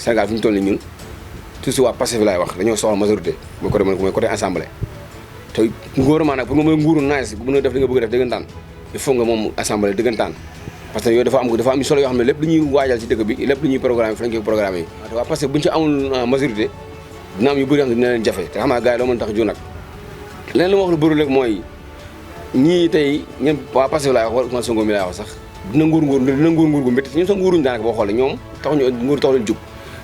Sénégal fi ñu toll nii ñun toujours waa Pastef laay wax dañoo soxla majorité mooy côté assemblée te gouvernement nag pour nga mën a nguuru naaj bu mën a def li nga bëgg a def dëggantaan il faut nga moom assemblée dëggantaan parce que yooyu dafa am solo yoo xam ne lépp lu ñuy waajal ci dëkk bi lépp lu ñuy programme fa lañ koy programme yi waa parce que buñu ci amul majorité dina am yu bëri yoo xam ne dina leen jafe te xam naa gars yi doo mën tax ju nag leneen li ma wax lu bëri rek mooy ñii tey ñun waa Pastef laay wax wala Ousmane Sonko mi laay wax sax dina nguur gu métti ñun sax nguuruñu daanaka boo xoolee ñoom nguur tax leen jug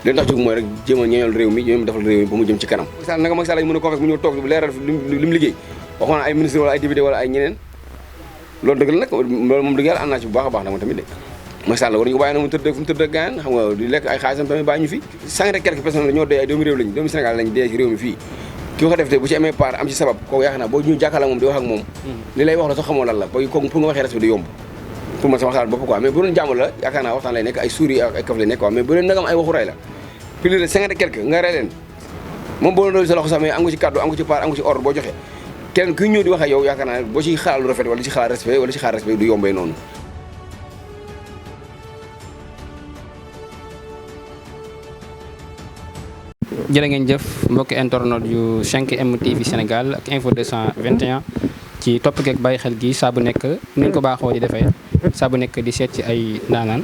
leen tax jug mooy rek jéem a ñeeñal réew mi jéem defal réew mi ba mu jëm ci kanam Macky Sall naka Macky Sall lañ mën a convaincre mu ñëw toog leeral li mu liggéey waxoon na ay ministre wala ay député wala ay ñeneen loolu dëgg la nag loolu moom dëgg yàlla ànd naa ci bu baax a baax nag moom tamit de Macky Sall war ñu ko bàyyi na mu tëdd fu mu tëdd gaayan xam nga di lekk ay xaalisam tamit bàyyi ñu fi 100 et quelques personnes dañoo dee ay doomu réew lañ doomu Sénégal lañ dee ci réew mi fii ki ko def te bu ci amee part am ci sabab kooku yaakaar naa boo ñu jàkkaarloo moom di wax ak moom li lay wax la sax xamoo lan la ba kooku pour nga waxee respect di yomb pour man sama xalaat bopp quoi mais bu doon jàmm la yaakaar naa waxtaan lay nekk ay suuri ak ay kaf lay nekk quoi mais bu doon nagam ay waxu ray la plus de 50 et quelques nga rey leen moom boo doon sa loxo sax mais am nga ci kàddu am nga ci part am nga ci ordre boo joxe kenn kuy ñëw di wax ak yow yaakaar naa boo ci xalaat lu rafet wala ci xalaat respect wala ci xalaat respect du yombee noonu jërë ngeen jëf mbokki internet yu 5M TV Sénégal ak Info 221 ci topp geeg bàyyi xel gi saa bu nekk ni ñu ko baaxoo di defee saa bu nekk di seet ci ay ndaanaan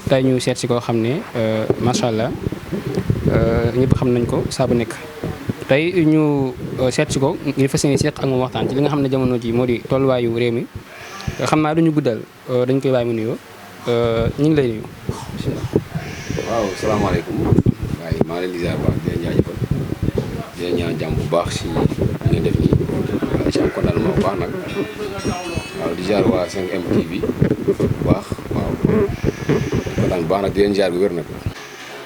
tey ñu seet si koo xam ne macha allah ñëpp xam nañ ko saa bu nekk. tey ñu seet si ko ngir fas yéene seq ak moom waxtaan ci li nga xam ne jamono ji moo di tolluwaayu réew mi xam naa duñu guddal dañ koy bàyyi mu nuyoo ñu ngi lay nuyu. waaw salaamaaleykum. waaye maa ngi leen di ziar baax di leen jaajëfal di leen ñaan jàmm bu baax si li ngeen def nii waaye si am kontaan bu baax nag waaw di ziar waa 5M TV bu baax waaw di kontaan bu baax nag di leen ziar bu wér nag.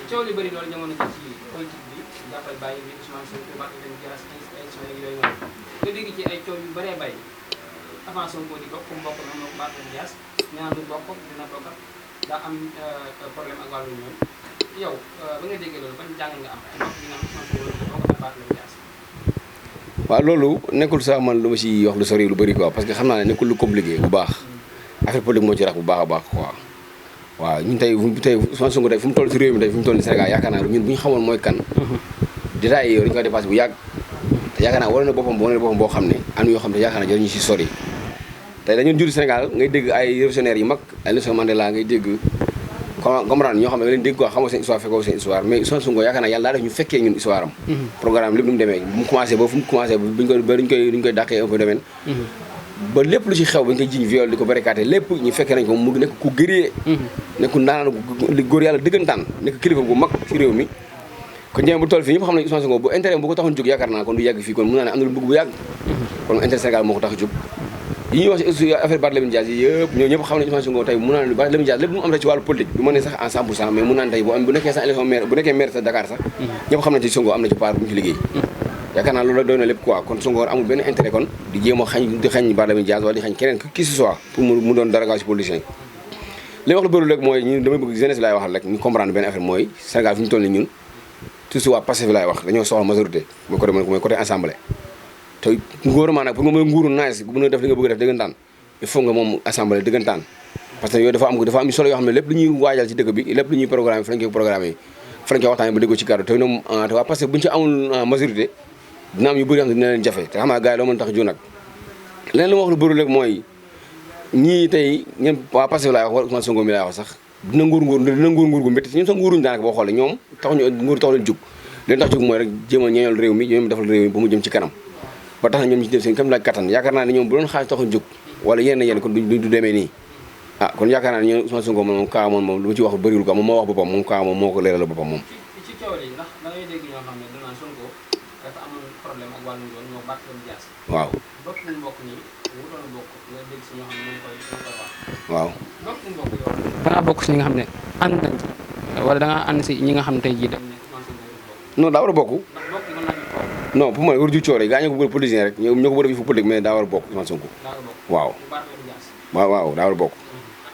coow li bëri loolu jamono ji ci politique bi jàppal bàyyi bi Ousmane Sonko Barthélémy Dias élection yooyu noonu nga dégg ci ay coow yu bëree bay avant Sonko di bokk comme bokk na moom Barthélémy Dias ñaan du bokk dina bokk daa am problème ak wàllu ñoom yow ba nga déggee loolu ban jàng nga am ci bokk bi nga xam ne bokk na Barthélémy Dias. waaw loolu nekkul sax man lu ma si wax lu sori lu bëri quoi parce que xam naa ne nekkul lu compliqué bu baax affaire politique moo ci rax bu baax a baax quoi. waaw ñun tey Ousmane Sonko tey fu mu toll si réew mi tey fu mu toll ni Sénégal yaakaar naa ñun bu ñu xamoon mooy kan détails yi dañu koy dépassé bu yàgg te yaakaar naa wane na boppam boo xam ne am na yoo xam ne yaakaar naa jëriñu si sori tey dañu jur Sénégal ngay dégg ay révolutionnaires yu mag ay Nelson Mandela ngay dégg comprendre ñoo xam ne nga leen dégg quoi xamoo seen histoire fekkoo seen histoire mais Ousmane Sonko yaakaar naa yàlla daa def ñu fekkee ñun histoire am programme lépp nu mu demee bu mu commencé ba fu mu commencé ba duñ koy dàqee un peu domaine ba lépp lu ci xew ba ñu koy jiñ viol di ko barricade lépp ñu fekkee nañ ko mu nekk ku gëree nekk ku ndaanaan góor yàlla dëggantaan nekk kilifa bu mag ci réew mi kon ñëw bu toll fii ñëpp xam nañ Ousmane Sonko bu intérêt bu ko taxoon jóg yaakaar naa kon du yàgg fii kon mun naa ne am na lu bëgg bu yàgg kon intérêt Sénégal moo ko tax a jóg yi ñuy wax ci affaire Barthélémy Dias yi yëpp ñoo ñëpp xam nañ Ousmane Sonko tey mun naa ne Barthélémy Dias lépp lu mu am tey ci wàllu politique du ma ne sax en 100% mais mun naa ne tey bu nekkee sax élection maire bu nekkee maire sa Dakar sax ñëpp xam nañ ci Sonko am na ci part bu ñu ci liggéey yaakaar naa loolu la doy na lépp quoi kon Sonko amul benn intérêt kon di jéem a xañ Barthélémy Dias wala di xañ keneen qui ce soit pour mu doon dara gaaw ci politicien yi li wax lu bëri rek mooy ñu damay bëgg jeunesse laay waxal rek ñu comprendre benn affaire mooy Sénégal fi ñu toll nii ñun toujours waa Pastef laay wax dañoo soxla majorité mooy côté assemblée te gouvernement nag pour nga mën a nguuru naaj bu mën a def li nga bëgg a def dëggantaan il faut nga moom assemblée dëggantaan parce que yooyu dafa am solo yoo xam ne lépp lu ñuy waajal ci dëkk bi lépp lu ñuy programme fa lañ koy programme fa lañ koy waxtaanee ba déggoo ci kàddu te ñoom te waa Pastef buñu ci amul majorité dina am yu bëri yoo xam ne dina leen jafe te xam naa gars yi doo mën tax ju nag leneen li ma wax lu bëri rek mooy ñii tey ñun waa Pastef laay wax wala Ousmane Sonko mi laay wax sax dina nguur gu métti ñun sax nguuruñu daanaka boo xoolee ñoom nguur tax leen jug leen tax jug mooy rek jéem a ñeeñal réew mi jéem defal réew mi ba mu jëm ci kanam ba tax na ñoom ñu ci def seen kam laaj kattan yaakaar naa ne ñoom bu doon xaalis taxoon jug wala yenn kon du demee nii ah kon yaakaar naa ne ñoom Ousmane Sonko moom kaa moom lu ma ci wax bëriwul quoi moom moo wax boppam moom kaa moom moo ko leeral boppam moom ci coow li ndax da ngay dégg ñoo xam ne danaan Sonko dafa amoon problème ak wàllu yoon ñoo Barthélémy Dias waaw bokk nañ bokk nii wutoon bokk nga dégg si ñoo xam ne ñu koy wax waaw bokk nañ bokk yow da ngaa bokk si ñi nga xam ne ànd nañ ci wala da ngaa ànd si ñi nga xam ne tey jii dañ ne Ousmane Sonko non daa war a bokk ndax bokk mën naa ñu non pour moi war ju coore gaa ñoo ko bëgg politicien rek ñoo ko bëgg fi politique mais daa war a bokk Ousmane Sonko waaw waaw daa war a bokk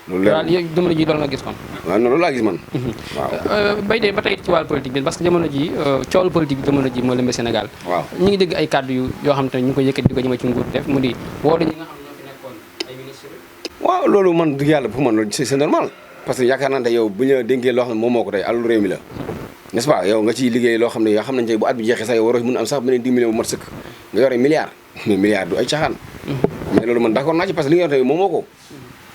loolu daal jamono ji loolu nga gis kon waaw non loolu laa gis man waaw bay de ba tey ci wàllu politique bi parce que jamono ji coowal politique bi jamono ji moo lëmbe Sénégal waaw ñu ngi dégg ay kàddu yoo xam te ñu ngi koy yëkkati di ko jëme ci nguur def mu di woo ñi nga xam ne ñoo fi nekkoon ay ministre waaw loolu man dëgg yàlla pour man loolu c'est normal parce que yaakaar naa ne yow bu ñu dénkee loo xam ne moom moo ko tey alalu réew mi la n'est-ce pas yow nga ciy liggéey loo xam ne yoo xam nañ tey bu at bi jeexee sax yow waroo mën a am sax beneen 10 millions bu mat sëkk nga yore milliard mais milliard du ay caaxaan mais loolu man d'accord naa ci parce que li nga yor tamit moomoo ko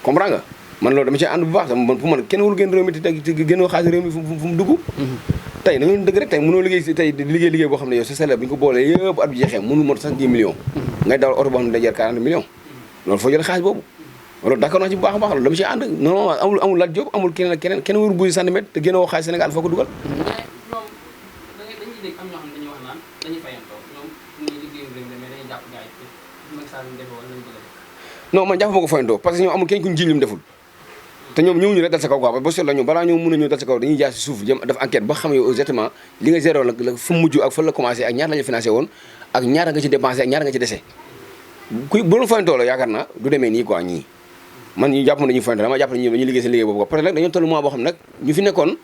comprends nga man loolu dama ci ànd bu baax man pour man kenn warul génn réew mi te génnoo xaalis réew mi fu mu dugg tey nañu dëgg rek tey mënoo liggéey tey liggéey boo xam ne yow sa salaire bi ñu ko boolee yëpp at bi jeexee mënul mot sax 10 millions ngay dawal oto boo xam ne day jar 40 millions loolu foo jël xaalis boobu loolu d'accord naa ci bu baax a baax loolu dama ci ànd non amul Lat Diop amul keneen ak keneen kenn warul buy centimètre te génnoo xaalis Sénégal foo ko dugal non man jàpp ma ko foyantoo parce que ñoom amul kenn ku ñu jiñ lu mu deful te ñoom ñëwuñu rek dal sa kaw quoi ba seetloo ñoom balaa ñoo mën a ñëw dal sa kaw dañuy jaar si suuf jëm def enquête ba xam yow exactement li nga géré woon la fu mu mujj ak fa la commencé ak ñaata la ñu financé woon ak ñaata nga ci dépensé ak ñaata nga ci dese kuy bu doon foyantoo la yaakaar naa du demee nii quoi ñii man ñu jàpp ma dañuy foyantoo dama jàpp ne ñi dañuy liggéey seen liggéey boobu quoi parce que nag dañoo toll moment boo xam ne nag ñu fi nekkoon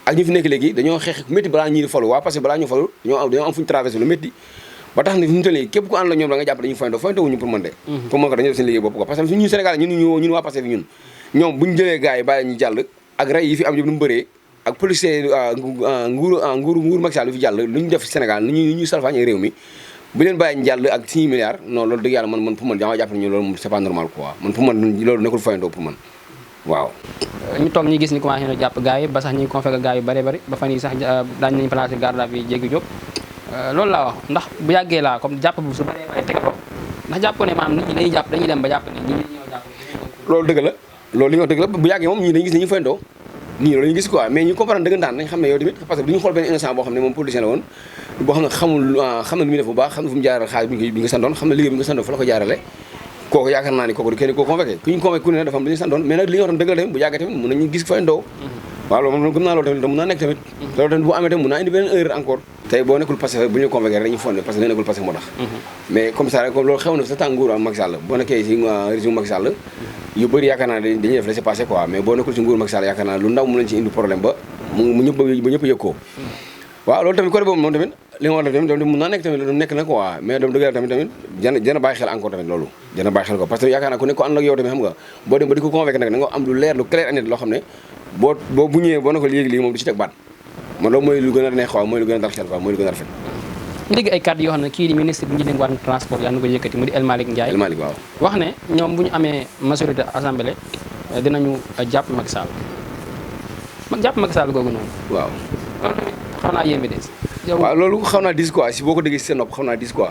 ak ñu fi nekk léegi dañoo xeex métti balaa ñii di falu waa parce que balaa ñu falu dañoo am fu ñu traversé lu métti ba tax na fi mu toll nii képp ku ànd la ñoom da nga jàpp dañuy foyantoo wuñu pour man de pour man ko dañoo def seen liggéey bopp quoi parce que ñun Sénégal ñun waa Pastef ñun ñoom buñu jëlee gars yi bàyyi ñu jàll ak rey yi fi am yëpp nu mu bëree ak policier nguuru Macky Sall lu fi jàll lu ñu def Sénégal ni ñuy salfaañee réew mi bu leen bàyyi ñu jàll ak 6 milliards non loolu dëgg yàlla man pour man dama jàpp ne loolu c'est pas normal quoi man pour man loolu nekkul foyantoo pour man waaw ñu toog ñu gis ni commencé na jàpp gars yi ba sax ñu convoqué gars yu bari ba fan yi sax daañu nañu placé garde à vue Diégui Diop loolu laa wax ndax bu yàggee laa comme jàpp bu su bëree bëri teg ko ndax jàpp ne maanaam nit ñi dañuy jàpp dañuy dem ba jàpp ne ñi ñoo jàpp loolu dëgg la loolu li nga wax dëgg la bu yàggee moom ñii dañuy gis ne ñu fayandoo nii loolu ñu gis quoi mais ñu comprendre dëggantaan nañ xam ne yow tamit parce que du ñu xool benn innocent boo xam ne moom politicien la woon boo xam ne xam na lu muy def bu baax xam na fu mu jaaral xaalis bi nga sandoon xam na liggéey bi nga sandoon fa la ko jaarale kooku yaakaar naa ni kooku du kenn koo convoqué ku ñu convoqué ku ne dafa am lu ñu sandoon mais nag li nga wax tam dëgg la tamit bu yàggee tamit mën nañu gis fayandoo waaw loolu moom gëm naa loolu tamit mën naa nekk tamit loolu tamit bu amee tamit mën naa indi beneen erreur encore tey boo nekkul passé bu ñu convoqué rek dañuy fondé parce que nga nekkul passé moo tax mais comme ça rek comme loolu xew na sa temps nguuru Macky Sall boo nekkee si régime Macky Sall yu bëri yaakaar naa dañuy def laisser passer quoi mais boo nekkul si nguuru Macky Sall yaakaar naa lu ndaw mën nañ ci indi problème ba mu ñëpp yëg ko waaw loolu tamit côté boobu moom tamit li nga wax tamit mën naa nekk tamit loolu nekk na quoi mais dam dëgg tamit jana bàyyi xel encore tamit loolu jana bàyyi xel ko parce que yaakaar naa ku nekk ko ànd ak yow tamit xam nga boo dem ba di ko convoqué nag da nga am lu leer lu clair net loo xam ne boo bu ñëwee boo na ko léegi moom du ci teg baat man loolu mooy lu gën a neex quoi mooy lu gën a dal xel quoi mooy lu gën a rafet ñu dégg ay kàddu yoo xam ne kii di ministre bi ñu dénk wàllum transport yaa na ko yëkkati mu di El Malick Ndiaye waaw wax ne ñoom bu ñu amee majorité assemblée dinañu jàpp Macky Sall jàpp Macky Sall googu noonu waaw xaw naa yéeme de waaw loolu xaw naa dis quoi si boo ko déggee si seen nopp xaw naa dis quoi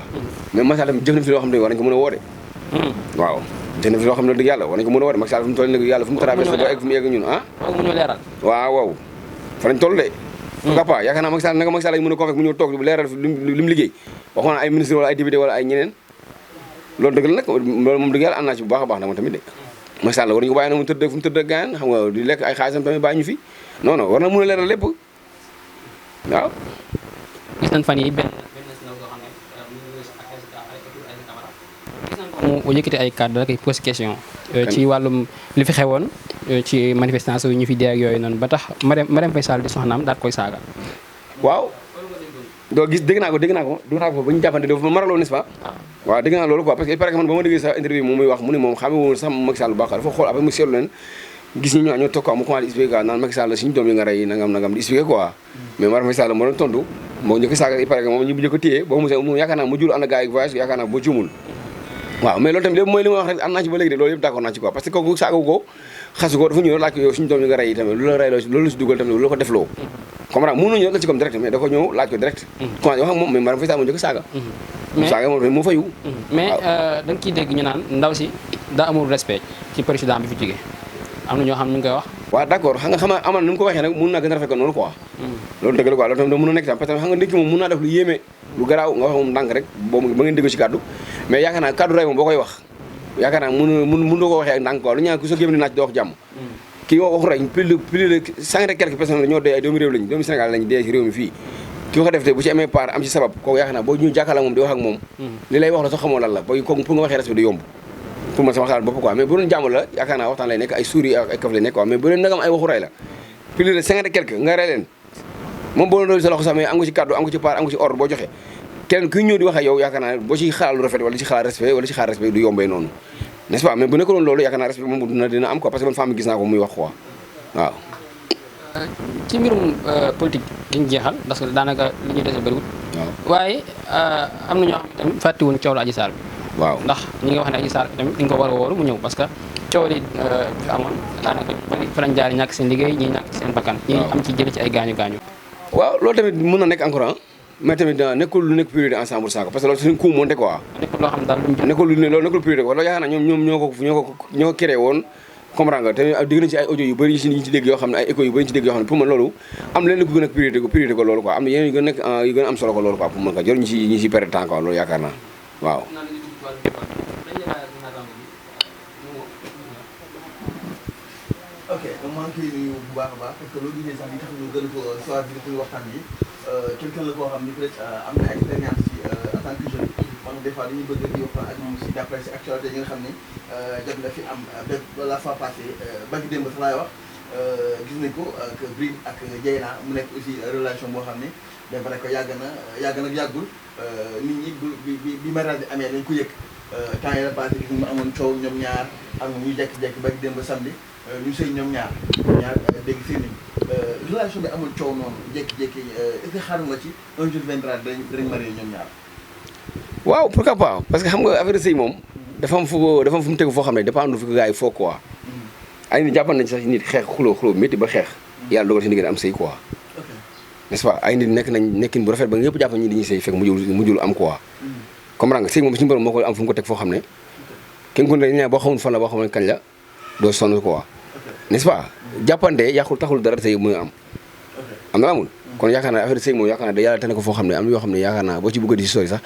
mais Macky Sall tamit jëf na fi loo xam ne war nañ ko mën a woode waaw jëf na fi loo xam ne dëgg yàlla war nañ ko mën a woode Macky Sall fu mu toll nii yàlla fu mu traversé ba egg fu mu yegg ñun ah mu ñu leeral waaw fa lañ toll de gappa yaakaar naa Macky Sall nanga Macky Sall lañ mën a convaincre mu ñëw toog leeral li mu liggéey waxoon ay ministre wala ay député wala ay ñeneen loolu dëgg la nag loolu moom dëgg yàlla ànd naa ci bu baax a baax nag moom tamit de Macky Sall war ñu ko bàyyi na mu tëdd fu mu tëdd gaayan xam nga di lekk ay xaalisam tamit bàyyi ñu fi non non war na mën a leeral lépp waaw gis nañ fan yi benn mu yëkkati ay kàddu rek ay posé question ci wàllum li fi xewoon ci manifestation yi ñu fi dee ak yooyu noonu ba tax Marème Faye Sall di soxnaam daal koy saaga waaw doo gis dégg naa ko ba ñu jàppante dafa maraloo n'est-ce pas waaw dégg naa loolu quoi parce que il paraît que man ba ma déggee sa interview moom muy wax mu ne moom xamee woon sax Macky Sall bu baax dafa xool après mu seetlu leen gis ñi ñoo toog quoi mu commencé expliqué quoi naan Macky Sall suñu doom yi nga rey nangam di expliqué quoi mais Marème Faye Sall moo doon tontu moo njëkk saaga il paraît que moom ñu njëkk téye boo mu yaakaar naa mu jul ànd gars yi voyage yaakaar naa boo juumul waaw mais loolu tamit lépp mooy li ma wax rek ànd naa ci ba léegi de loolu yëpp d'accord naa ci quoi parce que kooku saaga ko xasu ko dafa ñëw laaj ko yow suñu doom yi nga rey tamit lu la rey loolu la si dugal tamit lu la ko defloo comprendre mënu ñëw dal ci comme direct mais da ko ñëw laaj ko direct commencé wax ak moom mais Marème Faye Sall moo njëkk saaga saaga moom tamit moo fayu mais da nga ciy dégg ñu naan ndaw si daa amul respect ci président bi fi jógee am na ñoo xam ñu ngi koy wax waaw d'accord xam nga amal ni mu ko waxee nag mën naa gën a rafet ko noonu quoi loolu dëgg la quoi loolu tamit mën na nekk tam parce que xam nga nit ki moom mën naa def lu yéeme lu garaaw nga wax moom ndànk rek boo ba ngeen dégg ci kàddu mais yaakaar naa kàddu rey moom boo koy wax yaakaar naa mën doo ko waxee ak ndànk quoi lu ñaan ku soo gémne naaj doo wax jàmm kii waxu rek plus de 100 et quelques personnes la ñoo dee ay doomi réew lañu doomi Sénégal lañu dee ci réew mi fii ki ko def te bu ci amee part am ci sabab kooku yaakaar naa boo ñu jàkkaarloo moom di wax ak moom li lay wax la sax xamoo lan la booy kooku pour nga waxee respect du yomb pour man sama xalaat bopp quoi mais bu doon jàmm la yaakaar naa waxtaan lay nekk ay suuri ak ay kaf lay nekk quoi mais bu doon nagam ay waxu rey la plus de 50 et quelques nga rey leen moom boo doon sa loxo sax mais am nga ci kàddu am nga ci part am nga ci ordre boo joxe kenn kuy ñëw di wax ak yow yaakaar naa boo ci xalaat lu rafet wala ci xalaat respect wala ci xalaat respect du yombee noonu n'est-ce pas mais bu nekkoon loolu yaakaar naa respect moom dina am quoi parce que man femme gis naa ko muy wax quoi waaw ci mbirum politique dañ jeexal parce que daanaka li ñuy dese bëriwul. waaye am na ñoo xam ne tamit fàttewuñ coow la Adji Sarr bi. waaw ndax ñi nga wax ne Adji Sarr tamit dañ ko war a wóoru mu ñëw parce que coow li fi amoon daanaka bari fa lañ jaar ñàkk seen liggéey ñi ñàkk seen bakkan. ñi am ci jëli ci ay gaañu gaañu. waaw loolu tamit mën na nekk encore mais tamit nekkul lu nekk priorité ensemble saako parce que loolu suñu coup monté quoi. nekkul loo xam daal luñ nekkul loolu nekkul priorité quoi loolu yaakaar naa ñoom ñoo ko créé woon comprendre nga te dégg nañ ci ay audio yu bëri yi ci dégg yoo xam ne ay écho yu bëri ci dégg yoo xam ne pour man loolu am leen ko gën a priorité ko loolu quoi am na yeneen yu gën a nekk yu gën a am solo ko loolu quoi pour man ko jël ñu ci perdre temps quoi loolu yaakaar naa waaw. ok donc maa ngi koy nuyu bu baax a baax parce que loolu gisee sax li tax ñu gën ko soit bi pour waxtaan bi quelqu'un la koo xam ni peut-être am na expérience ci en tant que jeune man des fois dañuy bëgg di waxtaan ak moom si d'après si actualité yi nga xam ni jot na fi am la fois passée bagi démb sax laay wax gis nañ ko que Bril ak Dieyna mu nekk aussi relation boo xam ni bien vrai que yàgg na yàggul nit ñi bi mariage bi amee dañ ko yëg temps yi la passé gis nga mu amoon coow ñoom ñaar am ñu jekki-jekki bagi démb samedi ñu sëy ñoom ñaar dégg seen relation bi amul coow noonu jékki-jékki est-ce que xaaru nga ci un jour viendra dañ marié ñoom ñaar. waaw pourquoi pas parce que xam nga affaire sëy moom dafa am fu mu tegu foo xam ne dépendre fi ko gars yi foog quoi. ay nit jàppan nañ sax nit xeex xuloo métti ba xeex yàlla dogal si diggante am sëy quoi. n'est-ce pas ay nit nekkin bu rafet ba ñëpp jàpp ñi dañuy sëy fekk mujjul am quoi. comprends nga sëy moom suñu borom moo ko am fu mu ko teg foo xam ne kenn ku ne boo xamul fan la boo xam ne kañ la doo sonn quoi. n'est-ce pas jàppante yàqul taxul dara sëy muy am am na amul kon yaakaar naa affaire sëy moom yaakaar naa da yàlla tane ko foo xam ne am na yoo xam ne yaakaar naa boo ci bëgg di si sori sax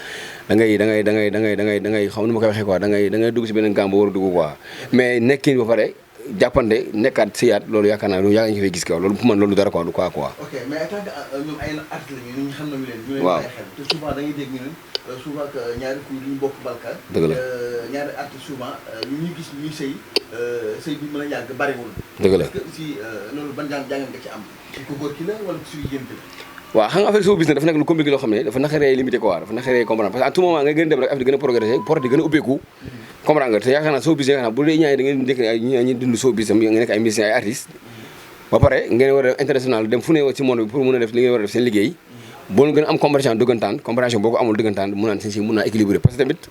da ngay xam nu ma koy waxee quoi da ngay dugg si beneen gàmb war a dugg quoi mais nekkin ba pare jàppante nekkaat sëyaat loolu yaakaar naa loolu yaa ngi fay gis quoi loolu pour man loolu dara quoi du quoi ok mais en tant que ñoom ay artistes lañu ñu xam nañu leen ñu leen bàyyi xel te souvent da ngay dégg ñu ne souvent que ñaari kuy ñu bokk balka dëgg la ñaari artistes souvent ñu ñuy gis ñuy sëy bi mën a yàgg bariwul dëgg la parce que aussi loolu ban jàngat nga ci am ci ko góor ki la wala ci suy jigéen ki la waaw xam nga affaire show business dafa nekk lu compliqué loo xam ne dafa naqaree limité quoi dafa naqaree comprendre parce que à tout moment nga gën a dem rek affaire di gën a progresser porte di gën a ubbeeku comprendre nga te yaakaar naa show business yaakaar naa bu dee ñaari da ngeen nekk ay ñi dund show business nga nekk ay musiciens ay artistes ba pare ngeen war a def international dem fu ne ci monde bi pour mën a def li ngeen war a def seen liggéey boo gën a am compréhension dëggantaan compréhension boo ko amul dëggantaan mun naan seen si mun naa équilibré parce que tamit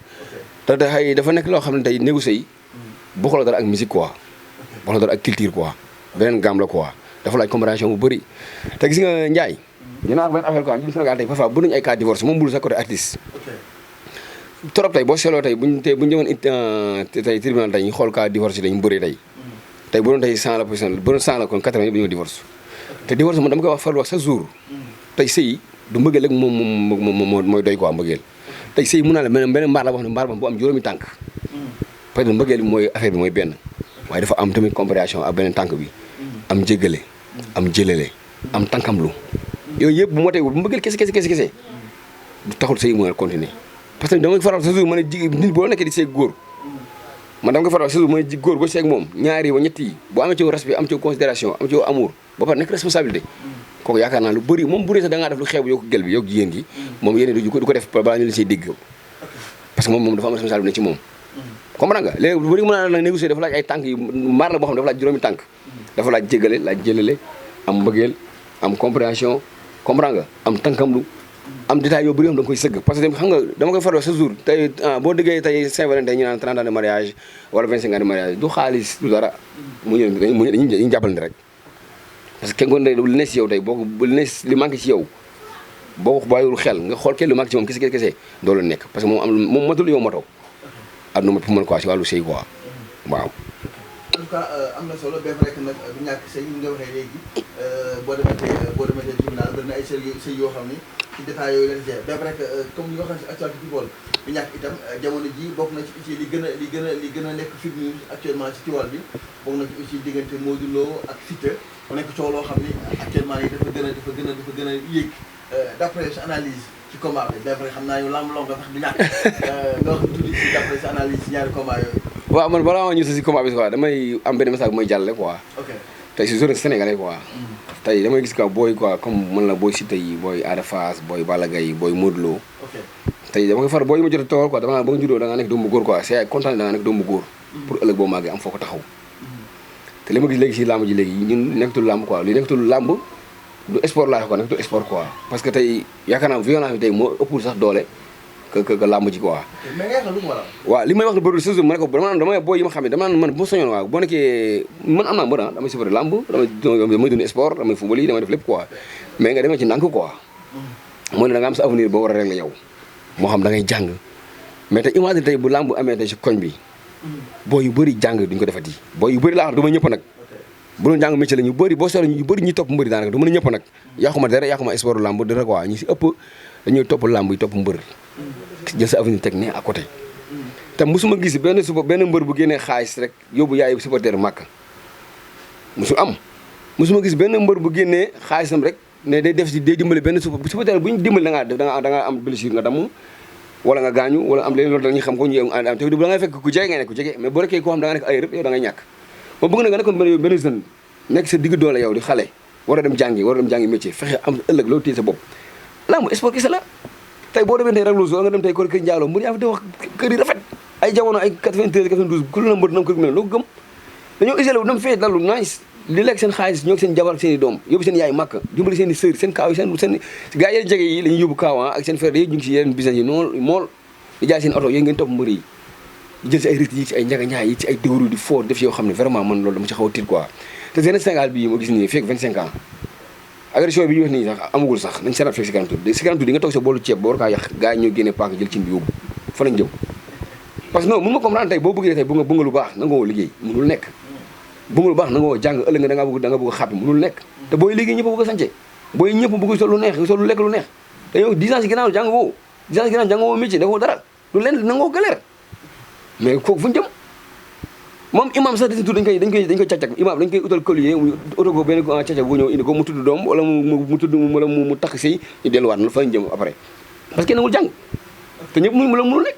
te tey dafa nekk loo xam ne tey négocier yi bokkul dara ak musique quoi bokkul dara ak culture quoi beneen gamme la quoi dafa laaj compréhension bu bëri te gis nga Ndiaye dinaa benn affaire quoi ñu Sénégal tey parfois bëri nañu ay cas divorce moom bul sa côté artiste trop tey boo seetloo tey buñ ñëwoon tey tribunal tey ñu xool cas divorce yi dañu bëree tey bu doon tey 100 la personne bu doon 100 la kon 80 yëpp dañoo divorce te divorce moom dama koy wax faral wax chaque jour tey sëy du mbëggeel rek moom mooy doy quoi mbëggeel tey sëy mun naa la benn mbaar la wax ne mbaar ba bu am juróomi tànk parce que mbëggeel bi mooy affaire bi mooy benn waaye dafa am tamit compréhension ak beneen tànk bi am jéggale am jëlale am tànkamlu yooyu yëpp bu motee bu mbëggeel kese du taxul sëy mën a continuer parce que dama faral sa jour ma ne jigéen nit boo nekkee di seeg góor man dama koy faral sa jour ma ne góor boo seeg moom ñaari wa ñett yi boo amee ci respect am ci considération am ci amour ba pare nekk responsabilité kooku yaakaar naa lu bëri moom bu dee sax da ngaa def lu xeebu yow ko gel bi yow jigéen gi moom yéen du ko def balaa ñu la siy dégg parce que moom dafa am responsabilité ci moom comprendre nga léegi bu bëri mën naa la négocier dafa laaj ay tànk yi maar la boo xam ne dafa laaj juróomi tànk dafa laaj jéggale laaj jëlale am mbëggeel am compréhension comprendre nga am tànkamlu am détail yoo bëri yoo xam da nga koy sëgg parce que xam nga dama koy faral chaque jour tey boo déggee tey Saint-Valentin ñu naan 30 ans de mariage wala 25 ans de mariage du xaalis du dara mu ñëw dañuy jàppalante rek parce que kenn ko ne li ne si yow tey boo ko li manqué ci yow boo ko bàyyiwul xel nga xool kenn lu manqué ci moom kese doo la nekk parce que moom matul yow matoo adduna pour mën quoi si wàllu sëy quoi waaw. en tout cas am na solo bien vrai que nag du ñàkk sëy ñu nga waxee léegi boo demee tribunal bëri na ay sëy yoo xam ni ci détails yooyu leen gère bien vrai que comme li nga xam si actualité people du ñàkk itam jamono ji bokk na ci li gën a nekk film actuellement ci Tivaouane bi bokk na ci aussi diggante Modou Lo ak Siteu mu nekk coow loo xam ni actuellement yi dafa gën a yéeg d'après sa analyse ci combat bi bien vrai xam naa yow lamb long nga tax du ñàkk nga wax tuuti ci d'après sa analyse ci ñaari combat yooyu. waaw man balaa ma ñu si combat bi quoi damay am benn message bu may jàllale quoi. ok tey si zone sénégalais quoi. tey damay gis quoi booy quoi comme man la booy Siteu yi booy Ada Fass booy Balla Gaye booy Modou Lo. ok tey dama koy far booy yi ma jot a tool quoi ba nga juddoo da nga nekk doomu góor quoi c'est kontaan da nga nekk doomu góor. pour ëllëg boo màggee am foo ko taxaw. te li ma gis léegi si làmb ji léegi ñun nekkatul làmb quoi li nekkatul làmb du sport laa ko nekkatul sport quoi parce que tey yaakaar naa violence bi tey moo ëppul sax doole que làmb ji quoi. mais nga xam lu ko waral. waaw li may wax ne bëriwul saison ma ne ko damay boo yi ma xam ne dama naan man bu ma soñoon waaw boo nekkee man am naa mbër damay supporté làmb damay dund sport damay football yi damay def lépp quoi mais nga demee ci ndànk quoi mooy ne da nga am sa avenir boo war a régler yow moo xam da ngay jàng mais tey imagine tey bu làmb amee tey si koñ bi boo yu bëri jàng duñ ko defati boo yu bëri laa xam du ma ñëpp nag bu doon jàng métier la ñu bëri boo soxla ñu bëri ñuy topp mbëri daanaka du mën a ñëpp nag yàquma dara yàquma sport làmb dara quoi ñu si ëpp dañuy topp làmb yi topp mbër jël sa avenir teg ne à côté te mosuma gis benn mbër bu génnee xaalis rek yóbbu yaay supporter màkk mosul am mosuma gis benn mbër bu génnee xaalisam rek ne day def si day dimbali benn supporter bu ñu dimbali da nga am blessure nga damm wala nga gaañu wala am leneen loolu dañuy xam ko ñu am te da ngay fekk ku jege nga ne ku jege mais boo rekkee koo xam da nga nekk ay rëb yow da ngay ñàkk ma bëgg na nga nekkoon benn jeune nekk sa digg doole yow di xale war a dem jàngi métier fexe am ëllëg loolu téye sa bopp lamb sport kese la tey boo demee tey rek nga dem tey kër Ndiallo mbër yaa fi wax kër yi rafet ay jamono ay 93 92 ku la mbër nam kër gu mel loo ko gëm dañoo isolé wu dem fee dalu nice li lekk seen xaalis ñoo seen jabar ak seen i doom yóbbu seen yaay màkk dimbali seen i sœur seen kaaw yi seen gars yi jege yi la ñuy yóbbu kaawa ak seen frère yi ñu ngi si yeneen business yi noonu mool di jaay seen oto yooyu ngeen topp mbër yi jël si ay risques yi ci ay njaga ñaay yi ci ay dëwru di fort def yoo xam ne vraiment man loolu dama ci xaw a tiit quoi te seen Sénégal bii ma gis nii fekk 25 ans agression bi ñu wax nii sax amagul sax nañ seetaat fekk si kanam tuuti si kanam tuuti di nga toog sa boolu ceeb ba war kaa yàq gars yi ñoo génne paak jël cin bi yóbbu fa lañ jëm parce que non mun ma comprendre tey boo bëggee tey bu nga lu baax na nga woo liggéey mënul nekk bëgg lu baax na nga woo jàng ëllëg nga da nga bëgg a xàppi mënul nekk te booy liggéey ñëpp a bëgg a sànce booy ñëpp bëgg sol lu neex sol lu lekk lu neex te yow 10 ans si ginnaaw jàng woo 10 ans si ginnaaw jàng woo métier defoo dara lu leen nangoo galère mais kooku fu ñu jëm moom imam sax dañ koy càccak imam dañ koy utal collier mu utal ko benn càccak bu ñëw indi ko mu tudd doom wala mu tudd wala mu takk sëy ñu delluwaat na fa ñu jëm après parce que nangul jàng te ñëpp mënul nekk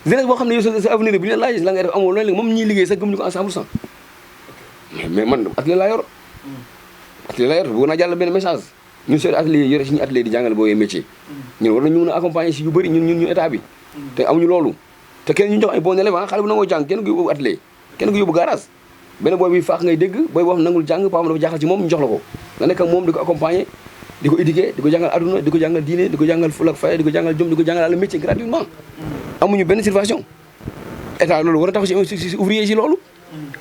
jeunesse boo xam ne yow sa avenir bi ñu la laaj la ngay def amoo loolu léegi moom ñuy liggéey sax gëm ñu ko à 100% mais man atelier laa yor bëgg naa jàll benn message ñun seen atelier yore suñu atelier di jàngale booyee métier ñun war nañu mën a accompagner si yu bëri ñun état bi te amuñu loolu te kenn ñu jox ay bon élève xale bu nangoo jàng kenn ko yóbbu atelier kenn ko yóbbu garage benn booy bi faax ngay dégg booy boo xam nangul jàng paam dafa jaaxal ci moom ñu jox la ko nga nekk ak moom di ko accompagner di ko éduquer di ko jàngal aduna di ko jàngal diine di ko jàngal ful ak fayda di ko jàngal jom di ko jàngal àll métier gratuitement amuñu benn subvention état loolu war a tax si ouvrier si loolu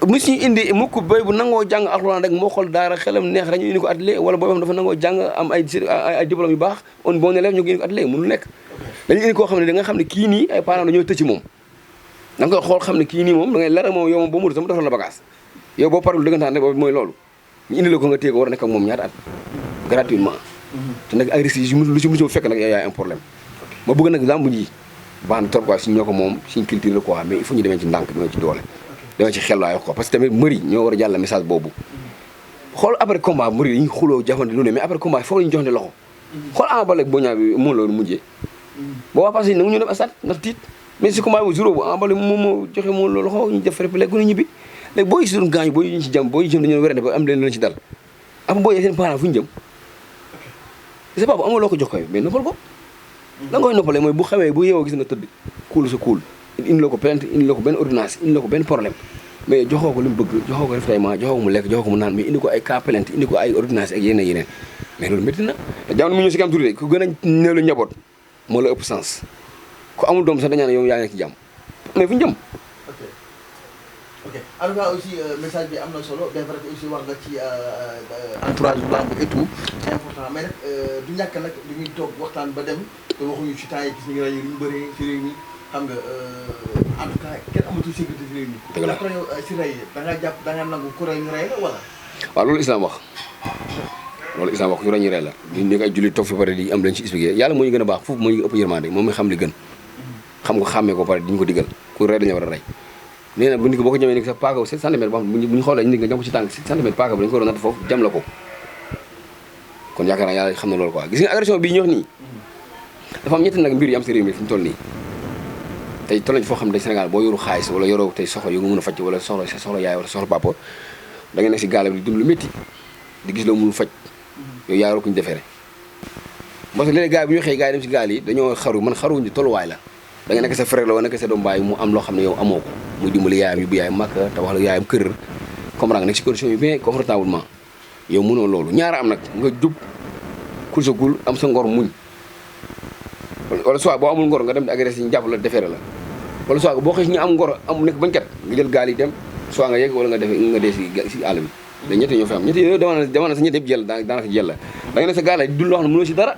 mu suñu indi mukk boy bu nangoo jàng alxuraan rek moo xool daara xelam neex rek ñu indi ko atelier wala booy xam dafa nangoo jàng am ay diplôme yu baax on bon élève ñu ko indi ko atelier mënul nekk dañu indi koo xam ne da nga xam ne kii nii ay parents dañoo tëj ci moom da nga koy xool xam ne kii nii moom da ngay leer moom yow moom ba mu sama defal la bagage yow boo parul dëggantaan rek boobu mooy loolu ñu indi la ko nga téye ko war a nekk ak moom ñaata at gratuitement te nag ay risques lu ci fekk nag yaay un problème ma bëgg nag lamb ji baax na trop quoi suñu ñoo ko moom suñu culture la quoi mais il faut ñu demee ci ndànk demee ci doole demee ci xel laay wax quoi parce que tamit mëri ñoo war a jàll message boobu xool après combat mëri dañuy xuloo jafante lu ne mais après combat foofu la ñu joxante loxo xool Ama Baldé boo ñaa bi moo loolu mujjee boo waa passé nangu ñu dem stade ndax tiit mais si combat bu jour bu Ama Baldé moom moo joxe moo loolu loxo ñu def réplé gu ne ñibbi léegi booy si doon gaañu booy ñu ci jëm booy jëm dañoo werante ba am leen leen ci dal après booy seen parents fu ñu jëm c'est pas bu amoo loo ko jox koy mais noppal ko la nga koy noppalee mooy bu xawee bu yeewoo gis nga tëdd kuul sa kuul indi la ko plainte indi la ko benn ordonnance indi la ko benn problème mais joxoo ko li mu bëgg joxoo ko ravitaillement joxoo ko mu lekk joxoo ko mu naan mais indi ko ay cas plainte indi ko ay ordonnance ak yeneen mais loolu métti na te jamono mu ñëw si kam tuuti ku gën a néew la njaboot moo la ëpp sens ku amul doom sax dañaa ne yow yaa ngi nekk ci jàmm mais fu ñu jëm ok en tout cas aussi message bi am na solo bien vrai que aussi wax nga ci entourage bu lamb et tout c'est important mais nag du ñàkk nag dañuy toog waxtaan ba dem te waxuñu ci temps yi gis nañu rajo yi ñu bëree ci réew mi xam nga en tout cas kenn amatul sécurité ci réew mi. dëgg la après yow si rey da ngaa jàpp da ngaa nangu ku rey ñu rey la wala. waaw loolu islam wax ñu rey ñu rey la ñu nekk ay jullit toog fi pare di am leen ci expliqué yàlla moo ñu gën a baax foofu moo ñu ëpp yërmande moom mi xam li gën xam nga xàmmee ko pare di ñu ko digal ku rey dañu war a rey nee na bu nit ko boo ko ñëwee ni sa paaka 7 centimètres boo xam bu ñu xoolee nit nga jam ko ci tànk 7 centimètres paaka bi dañu ko war a natt foofu jam la ko kon yaakaar naa yàlla xam na loolu quoi gis nga agression bii ñu wax nii dafa am ñetti nag mbir yu am si réew mi fi mu toll nii tey toll nañ foo xam ne Sénégal boo yoru xaalis wala yoroo tey soxla yu nga mën a faj wala soxla yaay wala soxla papa da nga nekk si gaal bi di dund lu métti di gis loo mënul faj yow yaaroo ko ñu defeere parce que léegi gars yi bu ñu xëy gars yi dem si gaal yi dañoo xaru man xaruñ di tolluwaay la da nga nekk sa frère la wala nekk sa doom baay mu am loo xam ne yow amoo ko muy dimbali yaayam yu bu yaayam màkk te wax la yaayam kër comprendre nga nekk si condition yi bien confortablement yow mënoo loolu ñaara am nag nga jub kul sa kul am sa ngor muñ wala soit boo amul ngor nga dem di agressé ñu jàpp la defeere la wala soit boo xëy si ñu am ngor am nekk bañkat nga jël gaal yi dem soit nga yegg wala nga dee si àll bi da ñette ñoo fi am ñette dama na sa ñette yëpp jël daanaka jël la da nga ne sa gaal la dul loo xam ne mënoo si dara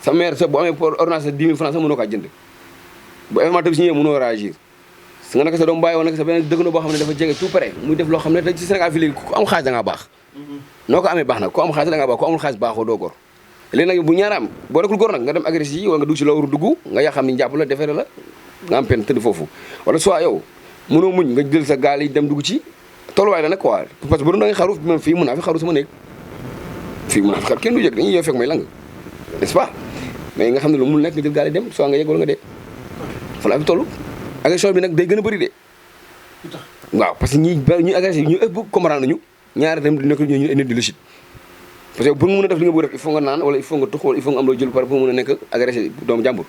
sa mère sa bu amee ordonnance 10 000 francs sax mënoo kaa jënd bu événement bi si ñëwee mënoo réagir su nga nekk sa doom bàyyi woon nekk sa benn dëkkandoo boo xam ne dafa jege tout près muy def loo xam ne te ci Sénégal fii léegi ku am xaalis da ngaa baax noo ko amee baax nag ku am xaalis da ngaa baax ku amul xaalis baaxoo doo gor léegi nag bu ñaara am boo nekkul góor nag nga dem agressif yi wala nga dugg si loolu dugg nga yaa xam ni jàpp la defere la nga am pen tëdd foofu wala soit yow mënoo muñ nga jël sa gaal yi dem dugg ci tolluwaay la nag quoi parce que bu doon da nga xaru même fii mën naa fi xaru sama néeg fii mën naa fi xaru kenn du yëg dañuy yow fekk may lang n'est-ce pas mais nga xam ne lu mun nekk nga jël gaal yi dem soit nga yegg wala nga dee fa la fi toll agression bi nag day gën a bëri de waaw parce que ñi agressé ñu ëpp comprendre nañu ñaari dem di nekk ñu indi di lucide parce que pour nga mën a def li nga bëgg def il faut nga naan wala il faut nga tux wala il faut nga am loo jël par pour mën a nekk agressé doomu jàmbur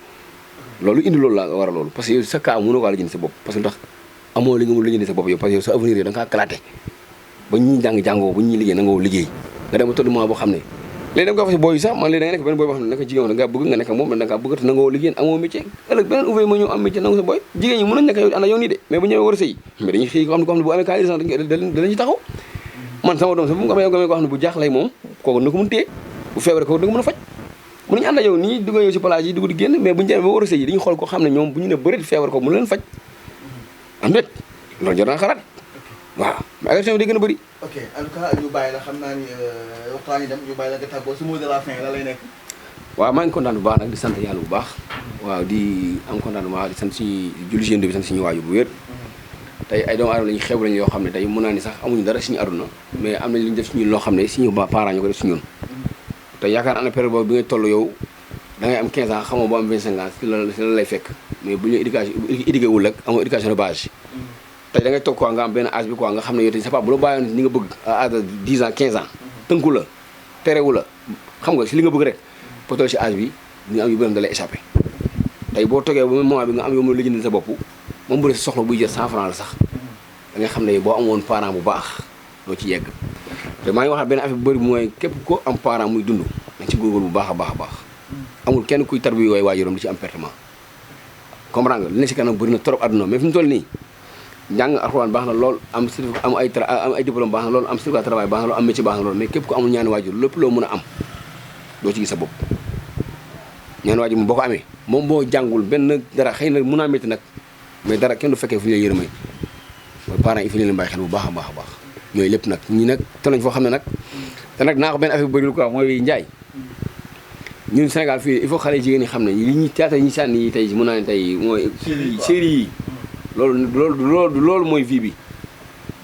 loolu indi loolu la war a loolu parce que yow sa cas mënoo ko la jënd sa bopp parce que ndax amoo li nga mën la jënd sa bopp yow parce que yow sa avenir yow da nga kaa kalaate ba ñuy jàngoo ba ñuy liggéey nangoo liggéey nga dem ba toll moment boo xam ne léegi da nga ko wax si booy yi sax man léegi da nga nekk benn booy boo xam ne naka jigéen da nga bëgg nga nekk moom da nga bëgg te nangoo liggéey amoo métier ëllëg beneen ouvrier ma ñëw am métier nangu sa booy jigéen ñi mën nañ nekk yow ànd ak yow nii de mais bu ñëwee war a sëy mais dañuy xëy ko xam ne bu amee cas urgence da leen ci taxaw man sama doom sax bu nga amee ko xam ne bu jaaxlay moom kooku na ko mën téye bu feebaree kooku da nga mën a faj bu ñu ànd ak yow nii dugg yow si plage yi dugg di génn mais bu ñu demee ba war a sëy yi dañuy xool ko xam ne ñoom bu ñu ne bëreet feebar ko mën leen faj am déet loolu jar naa xalaat waaw mais agression bi day gën a bëri ok en tout cas ñu bàyyi la xam naa ni waxtaan yi dem ñu bàyyi la nga tàggoo su mot de la fin la lay nekk waaw maa ngi kontaan bu baax nag di sant yàlla bu baax waaw di am contentement di sant suñu julli génn bi sant suñu waaju bu wér tey ay doomu aadama lañu xew lañu yoo xam ne tey mën naa ni sax amuñu dara suñu aduna mais am nañ lu ñu def suñu loo xam ne suñu parents ñu ko def si ñun te yaakaar ana période boobu bi ngay toll yow da ngay am 15 ans xamoo boo am 25 ans si la lay fekk mais bu ñu éducation éduqué wul rek amoo éducation de base tey da ngay toog quoi nga am benn âge bi quoi nga xam ne yow tey sa papa bu la bàyyoon ni nga bëgg à âge de 10 ans 15 ans tënku la terewu la xam nga si li nga bëgg rek boo toll si âge bi di nga am yu bëri da lay échappé tey boo toogee ba moment bi nga am yow mën la jëndal sa bopp moom bu dee soxla buy jël 100 francs la sax da nga xam ne boo amoon parent bu baax doo ci yegg te maa ngi waxaat benn affaire bu bëri mooy képp ko am parent muy dund nañ ci góorgóorlu bu baax a baax a baax amul kenn kuy tarbi yooyu waajuram di ci am pertement comprendre nga li ne si kanam bëri na trop àdduna mais fi mu toll nii njàng alxuraan baax na lool am ay diplôme baax na lool am certificat de travail baax na lool am métier baax na lool mais képp ko amul ñaani waajur lépp loo mën a am doo ci gis sa bopp ñaani waajur moom boo ko amee moom boo jàngul benn dara xëy na mën naa métti nag mais dara kenn du fekkee fu ñu lay yërëmee mooy parents il faut ñu leen bàyyi xel bu baax a baax a baax ñooyu lépp nag ñi nag te nañ foo xam ne nag te nag naa ko benn affaire bu bëri lu quoi mooy njaay ñun Sénégal fii il faut xale jigéen ñi xam ne li ñuy théâtre yi ñu sànni yi tey mën naa ne tey mooy série yi loolu mooy vie bi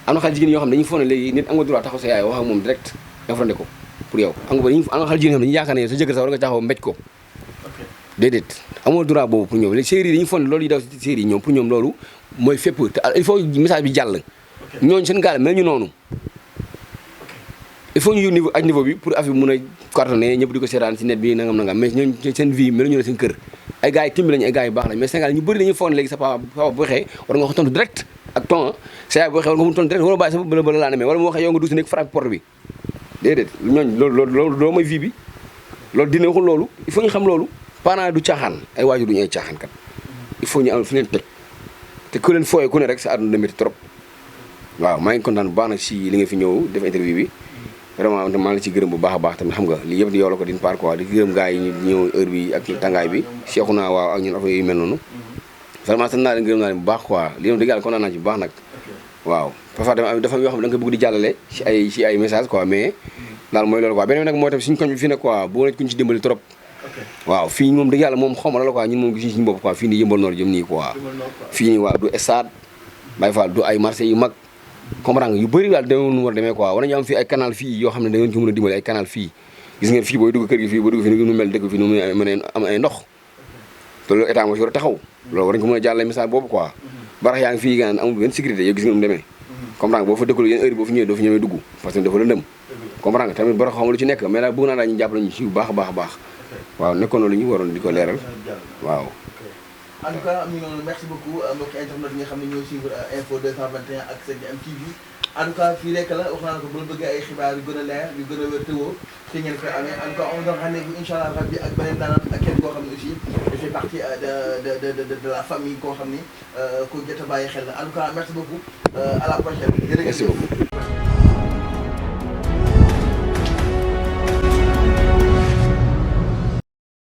am na xale jigéen yoo xam ne dañuy foog ne léegi nit am nga droit taxaw sa yaay wax ak moom direct infondé ko pour yow am nga xale jigéen yoo xam ne dañuy yaakaar ne sa jëkkër sax war nga taxaw mbéj ko déedéet amoo droit boobu pour ñoom léegi série yi dañuy foog ne loolu yi daw si série yi ñoom pour ñoom loolu mooy fépp te il faut message bi jàll ñooñu seen gaal mel ñu noonu il faut ñu yóbbu niveau bi pour affaire bi mën a cartonné ñëpp di ko seetaan si net bi nangam mais ñooñu seen vie mel ñu ne seen kër ay gars yi timbi lañu ay gars yu baax lañu mais Sénégal ñu bëri dañuy foog ne léegi sa papa bu waxee war nga ko tontu direct ak ton sa yaay bu waxee war nga ko tontu direct wala bàyyi sa bëla laa nemee wala mu waxee yow nga dugg si nekk frappe porte bi déedéet ñooñu loolu mooy vie bi loolu dina waxul loolu il faut ñu xam loolu parents du caaxaan ay waajur duñu ay caaxaan kat il faut ñu am fi leen teg te ku leen fooyee ku ne rek sa àdduna métti trop waaw maa ngi kontaan bu baax nag si li nga fi ñëw def interview bi vraiment maa ngi ci gërëm bu baax a baax tamit xam nga lii yëpp di yow la ko d'une part quoi di gërëm gars yi ñu ñëw heure bi ak tàngaay bi seexu naa waaw ak ñun affaire yu mel noonu vraiment sant naa leen gërëm naa leen bu baax quoi li moom dëgg yàlla kontaan naa ci bu baax nag waaw parfois dafa yoo xam ne da nga ko bëgg di jàllale si ay message quoi mais daal mooy loolu quoi beneen nag mooy tamit suñu koñ bi fii nag quoi bëgg nañ kuñ ci dimbali trop waaw fii moom dëgg yàlla moom xaw ma la quoi ñun moom gis suñu bopp quoi fii nii yëmbal noor jëm nii quoi fii nii waaw du stade Baye Fall du ay marché yu mag comprendre nga yu bëri daal demee nu war demee quoi war nañu am fii ay canal fii yoo xam ne da ngeen ci mën a dimbali ay canal fii gis ngeen fii booy dugg kër gi fii boo dugg fii nu mel dëkk fii nu mën a am ay ndox te loolu état moo ci war a taxaw loolu war nañu ko mën a jàllale message boobu quoi barax yaa ngi fii nga amul benn sécurité yow gis ngeen mu demee comprendre nga boo fa dëkkul yéen heure boo fi ñëwee doo fi ñëwee dugg parce que dafa lëndëm comprendre nga tamit barax xamul lu ci nekk mais nag bëgg naa daal ñu jàppale ñu ci bu baax a baax a baax waaw nekkoon na lu ñu waroon di ko leeral waaw en tout cas ñu ngi noonu merci beaucoup mbokki internet yi nga xam ne ñoo suivre info 221 ak 7M TV en tout cas fii rek la wax naa ko bu la bëggee ay xibaar yu gën a leer yu gën a wér te wóor te ngeen koy amee en tout cas on doon rendez-vous incha allah rabbi ak beneen daanaan ak kenn koo xam ne aussi dafay partie de la famille koo xam ni ku jot a bàyyi xel la en tout cas merci beaucoup à la prochaine. Merci beaucoup.